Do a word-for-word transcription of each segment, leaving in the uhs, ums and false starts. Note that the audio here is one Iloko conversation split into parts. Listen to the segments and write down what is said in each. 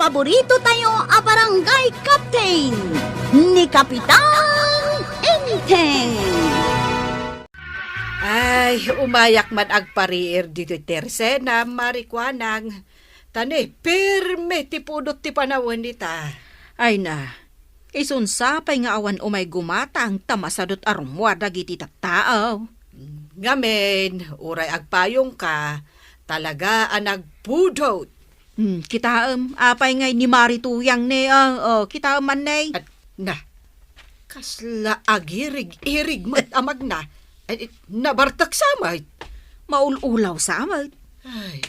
Paborito tayo a barangay captain, ni Kapitan Enteng. Ay, umayak man agpariir ditoy Tersena, Mari Kuanang. Ta ne, pirme ti pudot ti panawen ita. Ay na, isun sa pay nga awan umay gumatang ta masadut a rummuar dagiti tattao. Ngamin, uray agpayongka, talaga a nagpudot. Hmm, kitaem, apay ngay ni Mari Tuyang ne, ah, oh, kitaem man ne. At, na, kasla agirig-irig met a magna. Ay, nabartek sa met. Maul-ulaw sa met. Ay,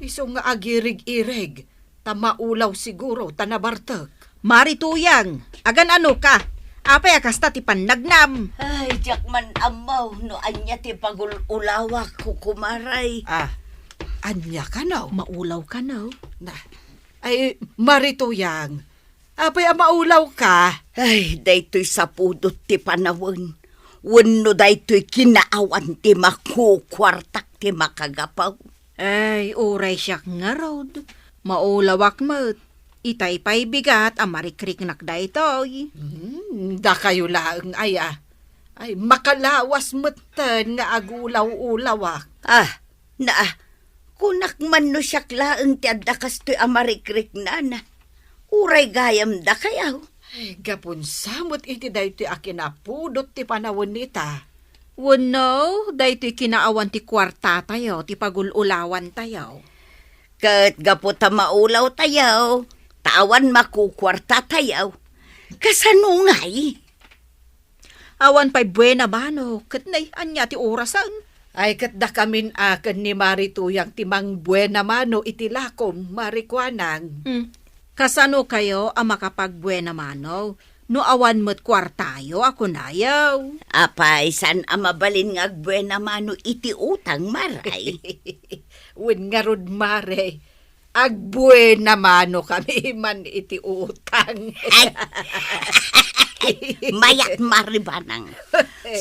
isu nga agirig-irig, ta maulaw siguro, ta nabartek. Mari Tuyang, agan-ano ka? Apay a kasta ti pannagnam? Ay, diak man ammo no ania ti pagul-ulawak, kukumaray. Ah, ania kano? Maulaw kano? Na, ay, Mari Tuyang, apay a maulaw ka? Ay, daytoy sapudot ti panawen. Wenno daytoy kinaawan ti makukuartak ti makagapu. Ay, uray siak ngarud, maulawak met. Itay pay bigat a marikriknak daytoy. Hmm, dakayo laeng aya. Ay, makalawas metten nga agulaw-ulawak. Ah, na, kunak man no siak laeng ti adda kastoy a marikriknan. Uray gayam dakayo. Ay, gapun sa met iti daytoy a kinapudot ti panawen ita. Wenno, daytoy kinaawan ti kuartatayo, ti pagul-ulawantayo. Ket gapu ta maulawtayo, ta awan makukuartatayo, kasano ngay? Awan pay buena mano, ket nay, ania ti orasen? Ay, ket dakamin a ken ni Mari Tuyang ti mangbuena mano iti lakom, Mari Kuanang. Hmm. Kasano kayo a makapagbuena mano? No awan met kuartayo a kunayo. Apay, saan a mabalin nga agbuena mano iti utang, Maray? Wen ngarud, Mare, agbuena mano kami man iti utang. Ay. Mayat, Mari Banang.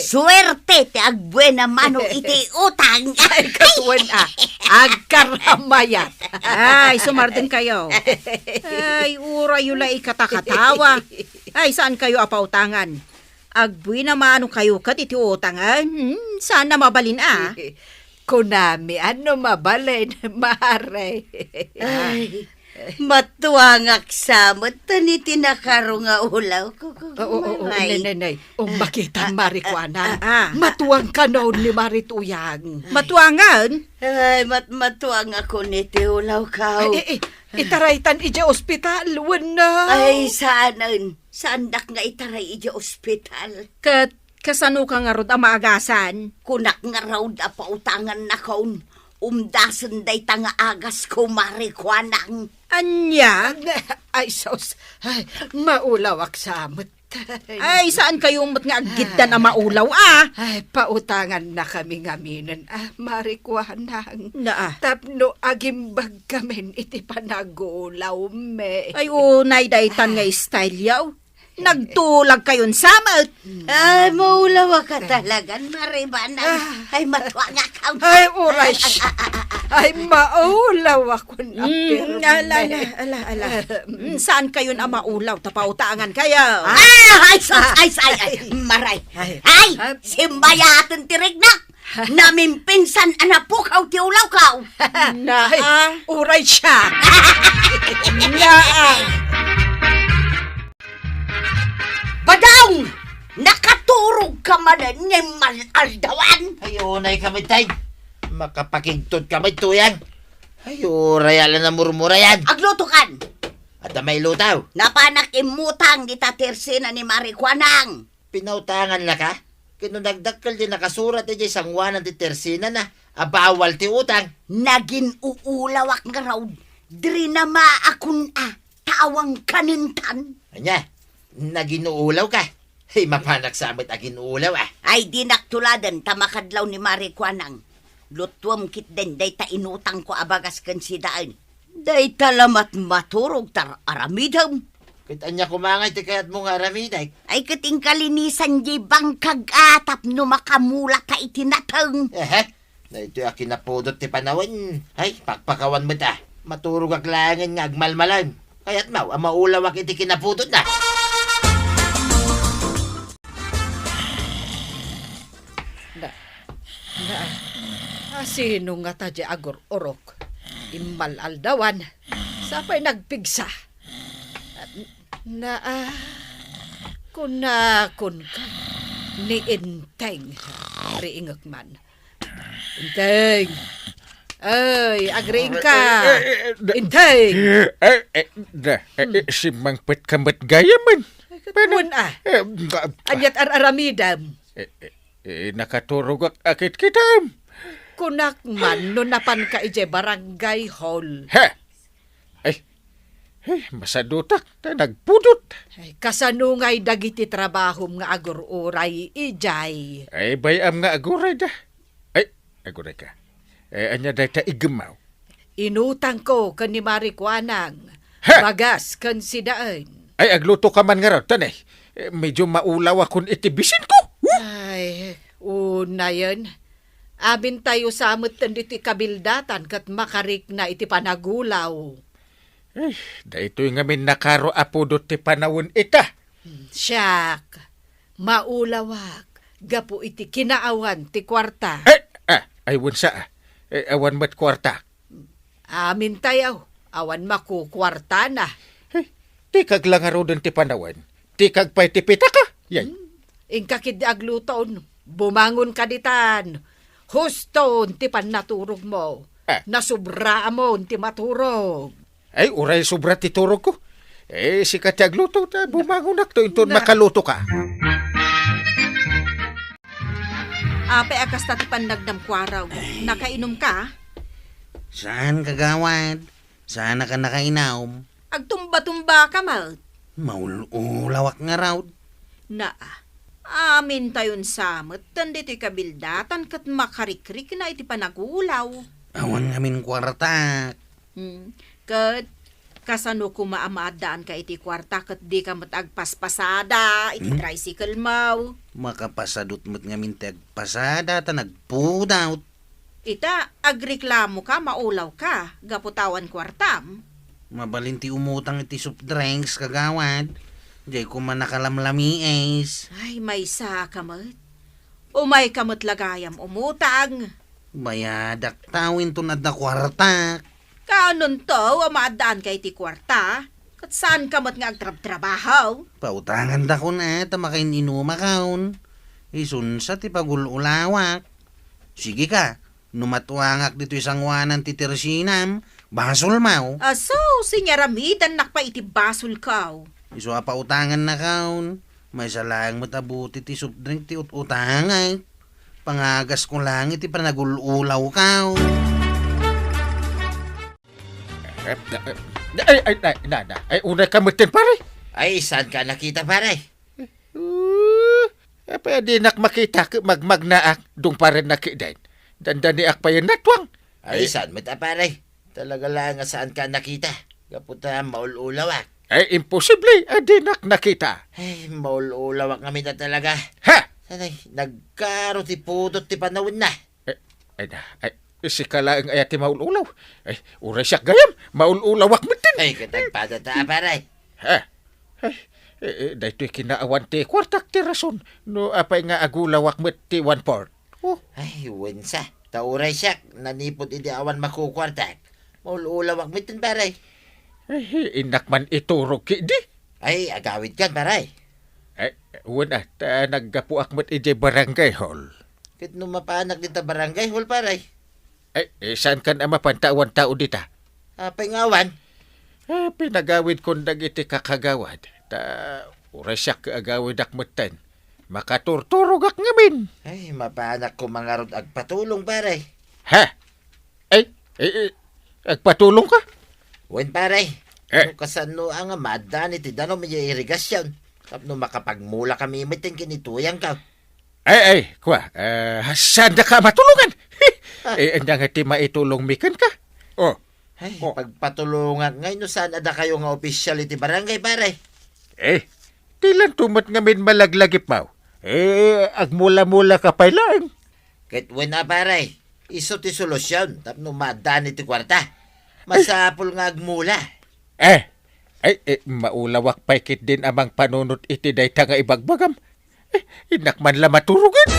Suerte ti agbuena mano iti utang. Ay, kasuen a. Agkaramayat. Ay, sumardeng kayo. Ay, urayo la ikatakatawa. Ay, saan kayo a pautangan? Agbuena mano kayo ket iti utang, eh? Hmm, saan a mabalin, ah. Kunami, ano mabalin, Mare? Ay, matuangak sa met iti nakaro nga ulaw ko, ko, Oo, oo, oo, Maray. Nay, nay, nay. O, Ah, makita, ah, Mari ah, Kuana. ah, ah. Matuang kanon ni Mari Tuyang. Matuangan? Ay, mat-, matuang ako niti ulaw kaw. Ay, eh, eh, itaraytan iti ospital, wenno? Ay, saanen. Saandak nga itaray iti ospital. Ket kasano ka ngarud a maagasan? Kunak ngarud a pautangannakon. Umdasen dayta nga agas ko, Mari Kuanang. Ania? Ay, sus. Ay, maulawak sa met. Ay, saan kayo met nga aggiddan a maulaw, ah? Ay, pautangannakami ngaminen, ah, Mari Kuanang. Naa. Tapno agimbag kamin iti panagulawmi. Ay, unay daytan nga style yaw. Nagtulag kayon sa met. Ay, maulaw ka talagan, Mari Banang. Ah. Ay, matuangak. Ay, uray. Ay, maulaw ako na Mm, pirme. ala, ala, ala, ala. Mm, saan kayon a maulaw? Ta pautangan kayo. Ah, ay, sus, ay, ay, ay, Maray. Ay. Ay, Ah. simbayaten ti riknak. Namimpinsan a napukaw ti ulaw kaw. Na, Ay, ah. uray siya. Na, ah. Badong! Nakaturog ka manen nga mal-aldawan? Ay, unay kami, tay. Makapakigtot kami, Tuyang. Ay, uray ala na murmurayan. Agluto kan! Adda mailutaw. Napanak immutang dita tersena ni Mari Kuanang. Pinautangan na ka? Ket no nagdakkel ti nakasurat idiay sanguanan ti tersenana a bawal ti utang. Nagin-uulawak ngarud. Diri na maakun a ta awan kanentan. Ania? Nagin-uulaw ka? Hey, mapanak sa met agin-uulaw, ah. Ay, dinak tuladen ta makadlaw ni Mari Kuanang. Lutuem ketdin dayta inutangko a bagas ken sidaen. Dayta la met maturog ta aramidem. Ket ania koma ngay ti kayatmo nga aramidek? Ay, ket inkalinisan diay bangkag a tapno makamulata iti nateng. Ehe. Daytoy a kinapudot ti panawen. Ay, pakpakawan met, ah. Maturogak laengen nga agmalmalem. Kayatmo a maulawak iti kinapudotna? Na, na, a, sino ngata diay agur-urok? Immal-aldawan, sa pay nagpigsa. Na, a, kunakon ka, ni Enteng, riingek man. Enteng! Ay, agriingka! Eh, eh, eh, da- Enteng! Eh, eh, da- eh, eh, Hmm. Simmangpetka met gayamen. Ay, ket wen, a. Eh, nga- Ania't ar-aramidem? Eh, eh, eh, nakaturogak a kitkitam. Kunak man no napanka idiay barangay hall. He! Ay, ay, masadutak ta nagpudot. Ay, kasano ngay dagiti trabahom nga agur-uray idiay? Ay, bay-am nga agurayda. Ay, agurayka. Ay, ania dayta iggemmaw? Inutangko ken ni Mari Kuanang. Ha? Bagas ken sidaen. Ay, aglutoka man ngarud, tan, eh. Eh, medyo maulawakon iti bisinko. Huh? Ay, unayen. Amintayo sa metten ditoy kabildatan ket makarikna iti panagulaw. Eh, daytoy ngamin nakaro a pudot ti panawen ita. Hmm, siak, maulawak gapu iti kinaawan ti kuarta. Eh, ah, ay, wensa, ah. Eh, awan met kuarta. Amintayo, awan makukuartana. Eh, ti kaglangaruden ti panawen. Ti kagpay ti pitaka. Yay. Hmm. Inka ketdi agluton, bumangonka ditan. Huston ti pannaturogmo. Ah. Nasubraamon ti maturog. Ay, uray sobra ti turogko. Eh, sika ti agluto, ta bumangonakto inton makalutoka. Apay a kasta ti pannagnam, Kuarog? Nakainomka? Saan, kagawad. Saanaka nakainom. Agtumba-tumbaka met. Maul-ulawak ngarud. Naa, amintayon sa metten ditoy kabildatan ket makarikrikna iti panagulaw. Awan ngamin kuartak. Hmm. Ket kasano koma a maaddaanka iti kuarta ket dika met agpaspasada iti Hmm? tricycle-mo? Makapasadut met ngamin ti agpasada ta nagpudot. Ita, agreklamoka, maulawka, gapu ta awan kuartam? Mabalin ti umutang iti soft drinks, kagawad. Diay koma nakalamlamiis. Ay, maysaka met. Umayka met la gayam umutang. Bayadak ta wenno adda kuartak. Kaanonto a maaddaanka iti kuarta, ket saanka met nga agtrabtrabaho? Pautangandakon a ta makainumakon. Isunsa ti pagul-ulawak. Sige ka, no matuangak ditoy sangoanan ti tersinam, basolmo. Aso, sinyaramidannak pay iti basolko. Isu a pautangannakon, maysa laeng met a bote ti soft drink ti ut-utangak. Pangagasko laeng iti panagul-ulawko. Eh, eh, ay, ay, ay, na, na. Ay, unayka metten, pare. Ay, saanka a nakita, pare? Uh, apay a dinak makita ket magmagnaak, dungparen na ketdin. Dandaniak payen natuang. Ay, eh, saan met a, pare? Talaga laeng a saanka a nakita. Gapu ta maul-ulawak. Ay, imposible a dinak nakita. Ay, maul-ulawak ngamin a talaga. Ha? Sanay, nagkaro ti pudot ti panawenna. Eh, ay na, ay, sika laeng aya ti maul-ulaw. Ay, uray siak gayam, maul-ulawak metten. Ay, ket agpadata, pare. Ha? Ay, eh, eh, daytoy kinaawan ti kuartak ti rason no apay nga agulawak met ti one-fourth. Oh. Ay, wensa. Ta uray siak, nanipud idi awan makukuartak. Maul-ulawak metten, pare. Ay, innak man iturog ketdi. Ay, agawidkan, pare. Ay, wen a, ta naggapuak met idiay barangay hall. Ket no mapanak dita barangay hall, pare? Ay, eh, saankan a mapan ta awan tao dita? Apay nga awan? Ah, pinagawidkon dagiti kakagawad. Ta uray siak agawidak metten. Makaturturogak ngamin. Ay, mapanak koma ngarud agpatulong, pare. Ha? Ay, eh, eh, agpatulongka? Wen, pare. Eh? No kasano a nga maaddaan iti danum idiay irigasion tapno makapagmulakami metten ken ni tuyangko. Ay, ay, kua, eh, saandaka a matulongan? Ah. Eh, ania nga ti maitulongmi kenka? Oh. Ay, oh, pagpatulongak ngay no saan a dakayo nga opisyal iti barangay, pare. Eh, dilanto met ngamin malaglagipmaw. Eh, agmula-mulaka pay laeng. Ket wen a, pare, isu ti solusion tapno maaddaan iti kuarta. Masapul nga agmula. Eh, Ay, eh, maulawak pay ketdin a mangpanunot iti dayta nga ibagbagam. Eh, innak man la maturogen.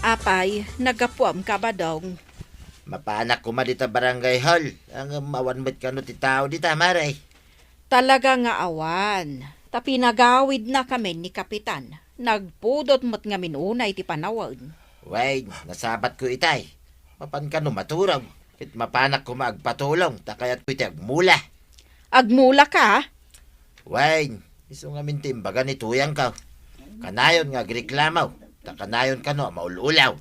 Apay, naggapuam ka, Badong? Mapanak koma dita barangay hall. Ngem awan met kano ti tao dita, mare. Talaga nga awan. Ta pinagawidnakamin ni Kapitan. Nagpudot met ngamin unay ti panawen. Wen, nasabatko itay. Mapan kano maturog. Ket mapanak koma agpatulong, ta kayatko iti agmula. Agmula ka? Wen, isu ngamin ti imbaga ni tuyangko. Kanayon nga agreklamo, ta kanayon kano a maul-ulaw.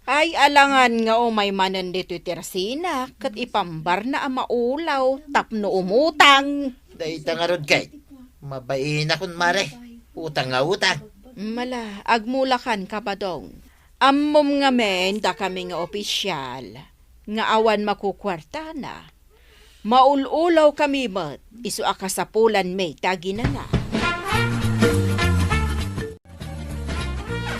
Ay, alangan nga umay manen ditoy tersina, ket ipambarna a maulaw tapno umutang. Dayta ngarud ket, mabainakon, mare. Utang nga utang. Mala, agmulakan ka, Badong. Ammom ngamin dakami nga opisyal nga awan makukuartana. Maul-ulaw kami met, isu a kasapulanmi ti aginana.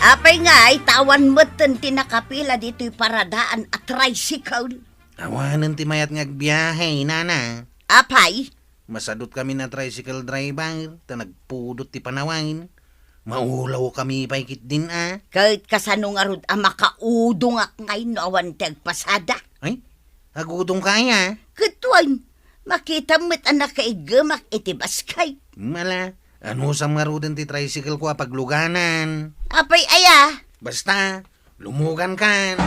Apay nga, ay, ta awan metten ti nakapila ditoy paradaan a tricycle? Awanen ti mayat nga agbiahe, nana. Apay? Masadut kami a tricycle driver, ta nagpudot ti panawen. Maulaw kami pay ketdin a. Ket kasano ngarud a makaudongak ngay no awan ti agpasada? Ay, agudongka aya? Ket wen, makitam met a nakaiggemak iti basket. Mala, anusam ngaruden ti tricycle ko a pagluganan. Apay aya? Basta, lumugankan.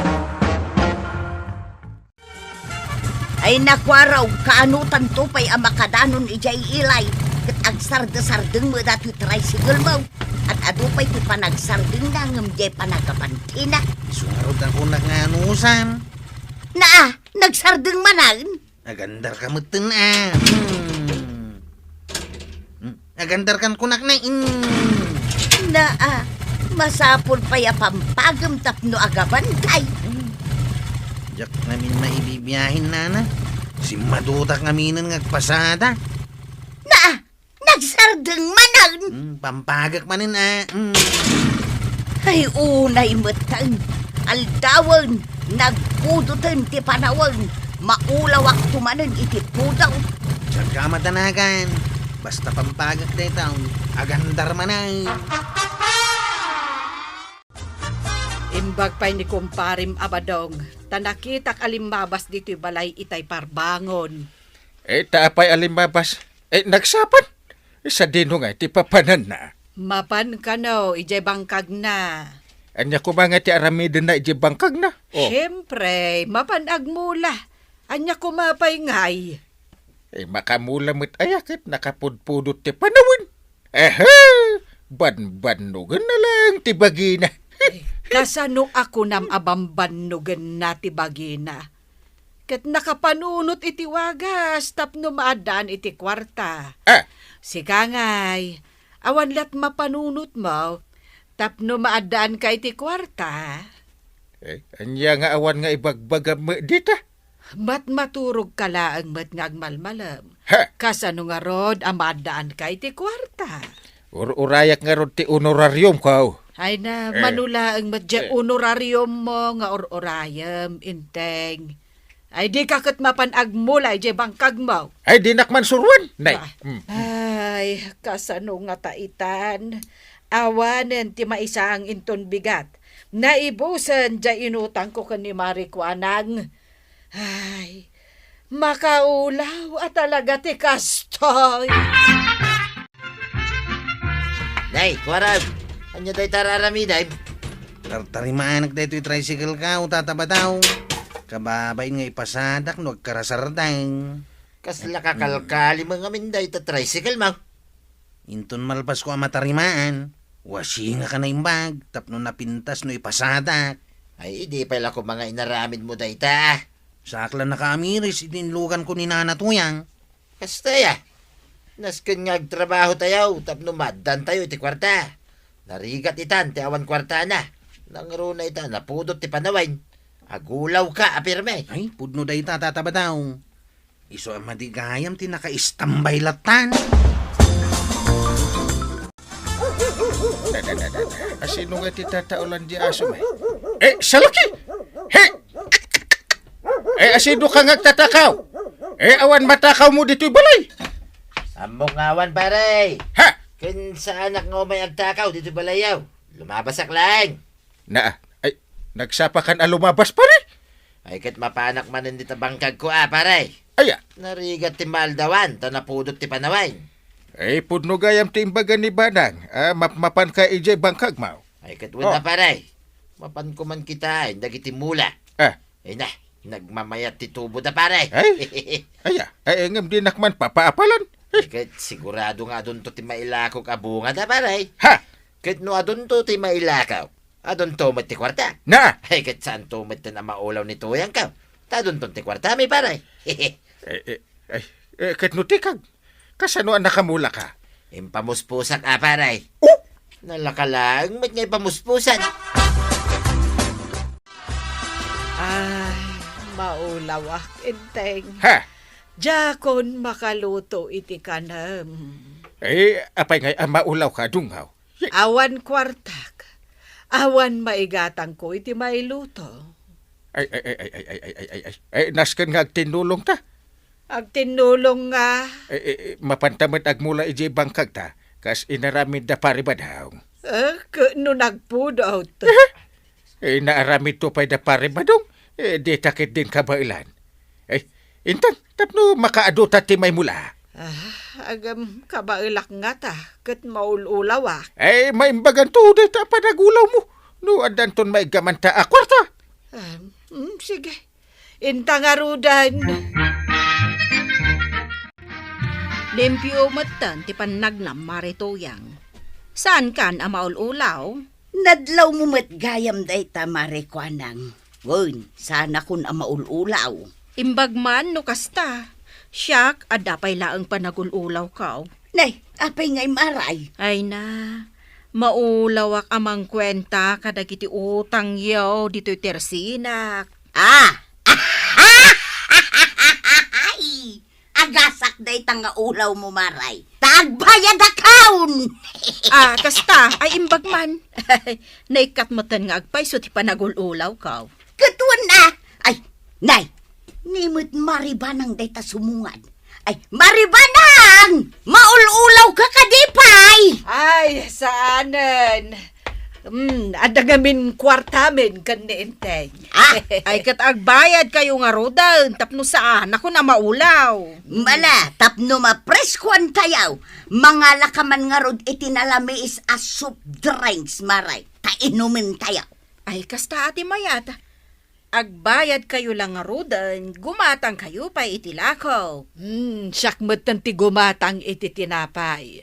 Ay, nakuarog, kaanotanto pay a makadanon idiay ilay, ket agsardesardeng met datoy tricycle mo. Ad-adu pay ti panagsardengna ngem diay panagapantina. Isu ngarud a kunak nga anusam. Naa, nagsardeng manen. Agandarka metten a. Hmm. Hmm. Agandarkan kunak na in. Naa, masapul pay a pampagem tapno agabantay. Hmm. Diak ngamin maibibiahen, nana. Simmadutak ngaminen nga agpasada. Naa, nagsardeng manen. Hmm, pampagek manen a. Hmm. Ay, unay metten. Aldawen, nagpudoten ti panawen. Maulawakto manen iti pudaw. Diak ka madanagan. Basta pampagek dayta, agandar manen. Imbag pay ni kumparem a Badong, ta nakitak a limmabas ditoy balay itay parbangon. Eh, ta apay a limmabas? Eh, nagsapan? Eh, sadino nga ti papananna? Mapan kano idiay bangkagna. Ania koma nga ti aramidenna idiay bangkagna? Oh. Siempre, mapan agmula. Ania koma pay ngay? Eh, makamula met aya ket nakapudpudot ti panawen. Ehe! Banbannogenna laeng ti bagina. Ay, kasano a kunam a banbannogenna ti bagina? Ket nakapanunot iti wagas tapno maaddaan iti kuarta. Ah! Sika ngay, awan la't mapanunotmo tapno maaddaanka iti kuarta? Eh, ania nga awan nga ibagbagam dita? Mat-, maturogka laeng met nga agmalmalem. Ha! Kasano ngarud a maaddaanka iti kuarta? Ur-urayak ngarud ti honorariumko. Ay na, eh, mano laeng met diay, eh, honorariummo nga ur-urayem, Enteng. Ay, dika ket mapan agmula idiay bangkagmo. Ay, dinak man suroen. Nay. Ah. Mm. Ay, kasano ngata itan? Awanen ti maisaang inton bigat. Naibusen diay inutangko ken ni Mari Kuanang. Ay, makaulaw a talaga ti kastoy. Nay, kuarem, ania dayta a aramidem? Tartarimaanak daytoy tricycle ko, Tata Badong. Kababain nga ipasadak no agkarasardeng. Kasla kakalkalim ngamin dayta tricycle mo? Inton malpasko a matarimaan, wasingak a naimbag tapno napintas no ipasadak. Ay, idi pay la koma nga inaramidmo dayta. Saak la nakaamiris iti inluganko ni Nana Tuyang. Kasta aya, nasken nga agtrabahotayo tapno maaddaantayo iti kuarta. Narigat itan ti awan kuartana. Nangruna ita, napudot ti panawen. Agulawka a pirme. Ay, pudno dayta, Tata Badong. Isu a madi gayam ti nakaistambay lattan. Asino nga ti tataolan di aso, may? Eh, salaki! Hey! Eh, asino ka nga agtatakaw? Eh, awan matakawmo ditoy balay. Ammok nga awan, pare. Ha? Ken saanak nga umay agtakaw ditoy balayyo. Lumabasak laeng. Na, ay, nagsapakan a lumabas, pare? Ay, ket mapanak manen dita bangkagko, a, pare. Aya? Narigat ti maaldawan, ta napudot ti panawen. Ay, pudno gayam ti imbaga ni Banang, a, mapmapanka idiay bangkagmo. Ay, ket wen a, pare. Mapanko man kitaen dagiti mula. Ah. Ay na, nagmamayat ti tubo da, pare. Ay? Aya, ay, ngem dinak man papaapalan. Ay, ket sigurado nga adunto ti mailakok a bunga da, pare. Ha? Ket no adunto ti mailakok, adunto met ti kuarta. Na! Ay, ket saanto met ten a maulaw ni Tuyang ka. Ta adunto ti kuarta mi, pare. Eh, eh, ay, eh, ket no tikag? Kasano a nakamulaka? Impamuspusak, a, pare. Oh! Nalaka laeng met nga ipamuspusan. Ay, maulawak, Enteng. Ha? Diakon makaluto iti kanem. Eh, apay ngay a maulawka, Dungaw? Awan kuartak. Awan maigatangko iti mailuto. Ay, ay, ay, ay, ay, ay, ay, ay, ay, ay. Eh, nasken nga agtinnulong ta. Agtinnulong nga. Eh, eh, eh, mapanta met agmula idiay bangkag ta, kas inaramid da Pare Badong. Eh, ke-, no nagpudot. Eh, naaramid to pay da Pare Badong, eh, dita ketdin kabaelan. Eh, intang, tapno makaadu ta ti maimula. Ah, agam, kabaelak ngata, ket maul-ulawak. Eh, maimbagan to, dayta a panagulawmo. No, addanton maiggaman ta a kuarta. Ah, mm, sige. Inta ngaruden. Limpio metten ti pannagnam, Mare Tuyang. Saankan a maul-ulaw? Nadlawmo met gayam dayta, Mare Kuanang. Wen, saanakon a maul-ulaw. Imbag man no kasta. Siak, adda pay laeng panagul-ulawko. Nay, apay ngay, Mare? Ay na, maulawak a mangkuenta kadagiti utangyo ditoy tersinak. Ah! Ay! Agasak dayta nga ulawmo, Mare. Ta agbayadakon! Ah, kasta, ay imbag man. Naikkat metten nga agpayso ti panagul-ulawko. Ket wen a, ay, nay, ni met Mare Banang dayta sumungad. Ay, Mare Banang! Maul-ulawka kadi pay? Ay, saanen. Hmm, adda ngamin kuartamin ken ni Enteng. Ah! Ay, ket agbayadkayo ngaruden tapno saanakon a maulaw. Mala, tapno mapreskoantayo, mangalaka man ngarud iti nalamiis a soft drinks, Mare, ta inumentayo. Ay, kasta a ti mayat. Agbayadkayo la ngaruden, gumatangkayo pay iti lako. Hmm, siak metten ti gumatang iti tinapay.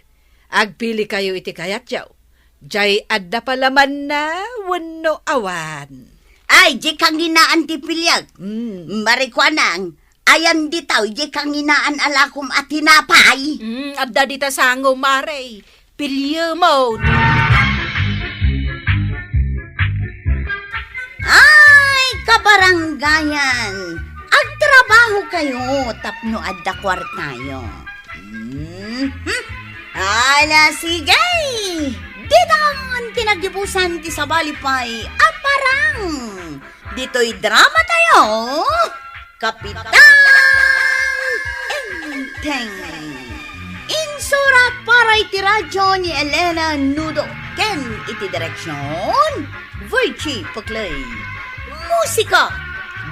Agpilikayo iti kayatyo. Jay adda palamanna wenno awan. Ay, jay kanginaan ti piliek. Hmm. Mare Kuanang, ayan ditaw, jay kanginaan a lakom a tinapay. Hmm, adda dita sango, Mare. Piliemon. Ay, kabarangayan, agtrabahokayo tapno adda kuartayo. Mhm. Ala, sige! Ditan ti naggibusan ti sabali pay a parang ditoy dramatayo, Kapitan Enteng. Insurat para iti radyo ni Elena Nudo ken iti direksyon, Virgie Paclay. Musika,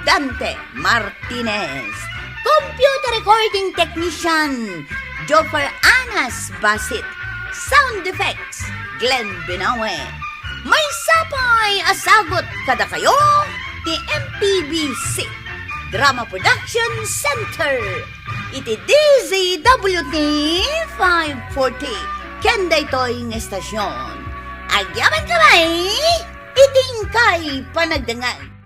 Dante Martinez. Computer recording technician, Joffer Anas Basit. Sound effects, Glenn Binawe. Maysa pay a sagut kadakayo ti M P B C Drama Production Center iti D Z W T five forty ken daytoy nga estasion. Agyamankami iti inkay panagdengngeg.